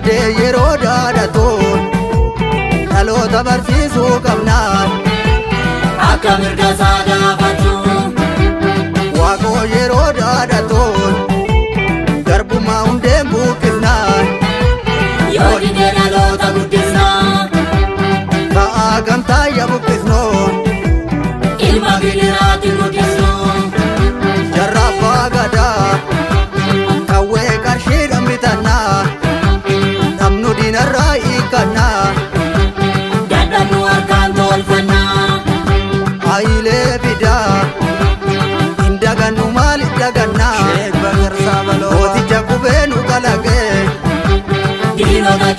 Addee yeroo dhaadhatuun dhaloota barsiisuu qabnaan. Akka mirga isaa gaafachuu. Waaqoo yeroo dhaadhatuun garbummaa hundeen buqqifnaan. Yoo didee dhaloota guddisnaa. Ka'aa gamtaa ya buqqisnoon. Ilma gidiraatti guddisnu. Jarra abbaa gadaa qawwee qarshiidhaan bitannaa, dhabnu diinarraa hiikkannaa. Dadhabnu harkaan tolfannaa. Hayilee fidaa hin dagannu, maali dagannaa? Sheek Bakar Saabaloo. Gooticha qubee nu kalaqee. Diinota.